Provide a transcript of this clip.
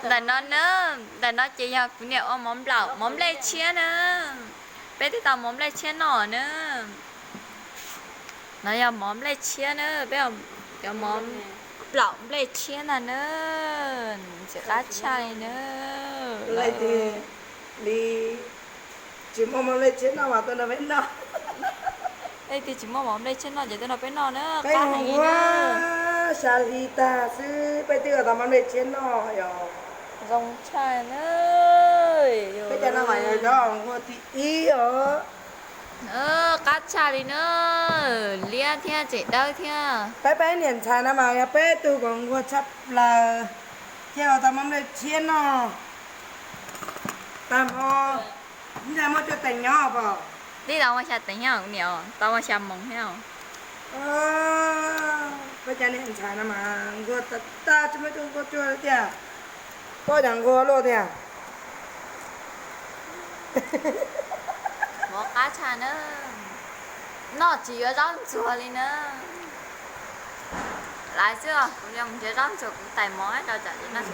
Ntawm no na, ntawm no ces yog kuv niam ua mov nplaum mov nplej tshiab na. Peb twb tau mov nplej tshiab noj na. No yog mov nplej tshiab na, peb cov mov nplaum nplej tshiab ntag na. Ntxim qab tshaj li na. Li tsis muaj mov nplej tshiab noj mas tuaj nrog peb noj. Leej twg tsis muaj mov nplej tshiab noj ces tuaj nrog peb noj na. Peb qab heev li na. Xya hli tag xwb peb twb ua tau mov nplej tshiab noj yog zoo tshaj na. Peb cov no mas yog cov nquag thib ib os. Qab tshaj li na, liab thiab tseem dawb thiab. Peb peb niam ntxhais no mas yog peb tug nquag tshaj plaws thiaj ua tau mov nplej tshiab noj. Tag hmo ntshai muaj cuaj teev nyob pom. Twb tau muaj xya teev thiab niam, tau muaj xya moos thiab. Peb cov niam ntxhais no mas nquag tag tag tsis muaj cuaj nquag cuag tiag. Koj cov nquag luaj tiag. Mov qab tshaj na. Noj tsis yuav zaub ntxuag li na. Lawv xwb os, kuv yuav mus nrhiav zaub ntxuag kuv tais mov rau tsam ces noj